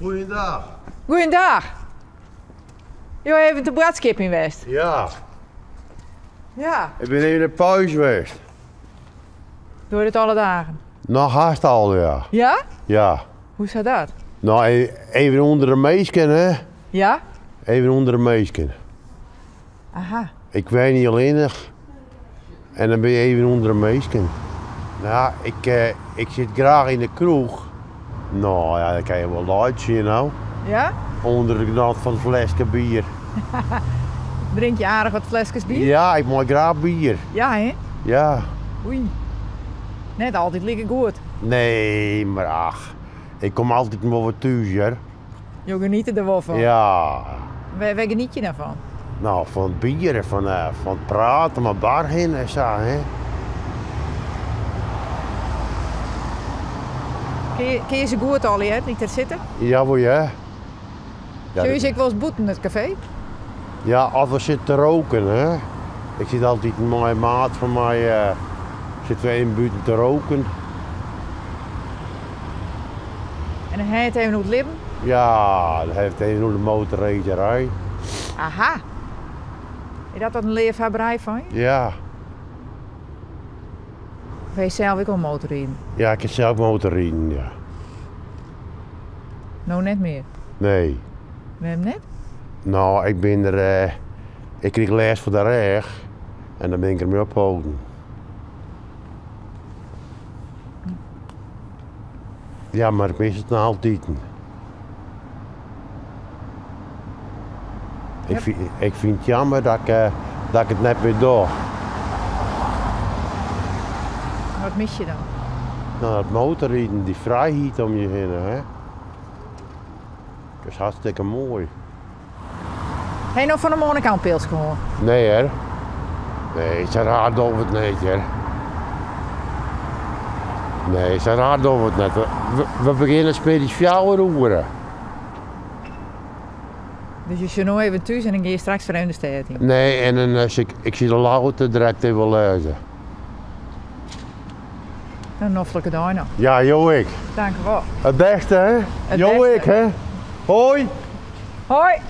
Goeiedag. Goeiedag. Jo even te boadskipjen west? Ja. Ja. Ik bin even op pauze west. Doe je dat alle dagen? Nou, haast al, ja. Ja? Ja. Hoe zat dat? Nou, even ûnder de minsken, hè. Ja? Even ûnder de minsken. Aha. Ik wenje allinnich en dan bin je even ûnder de minsken. Nou, ik, eh, ik sit graach yn de kroech. Nou ja, dan kin je wol laitsje, no. Ja? Under de genot fan in fleske bier. Drink je aardich wat fleskes bier? Ja, ik mei graach bier. Ja, hè? Ja. Oei. Net altyd like goed. Nee, mar ach, ik kom altyd wol wat thús, hear. Jo geniete der wol fan? Ja. Wêr, wêr geniet je dan fan? Nou, fan it bier en fan, eh, fan it praten mei bar hinne en sa, hè. Kin je, kin je se goed allegear dy't der sitte? Jawol, ja. Ja, Sjogge je se ek wolris bûten it kafee? Ja, as we sitte te roken, hè. Ik sit altyd mei in maat fan my, eh, sitte we even bûten te roken. En dan ha je it even oer it libben? Ja, dan ha we it even oer de motorracerij. Aha. Is dat wat in leafhawwerij fan je? Ja. Of ha je sels ek al motorriden? Ja, ik ha sels motorriden, ja. No net mear? Nee. Wêrom net? No, ik bin der, eh, ik krige lêst fan de rêch en dan bin ik dermei opholden. Ja, mar ik mis it noch altiten. Ik fyn, ik fyn it jammer dat ik, eh, dat ik it net mear doch. Wat mis je dan? No, dat motorriden, dy frijheid om je hinne, hè. Dat is hartstikke moai. Ha je no fan 'e moarn ek al in pilske hân? Nee hear. Nee, sa raar dogge we it net hear. Nee, sa raar dogge we it net. We, we begjinne smiddeis fjouwer oere. Dus je sjogge no even thús en dan gean je straks wer even de stêd yn? Nee, en dan eh, ik, ik sil de Louwerte direkt even lêze. In noflike dei noch. Ja, jo ek. Dankewol. It bêste, hè? It Jo bêste. ek, hè? Hoi! Hoi!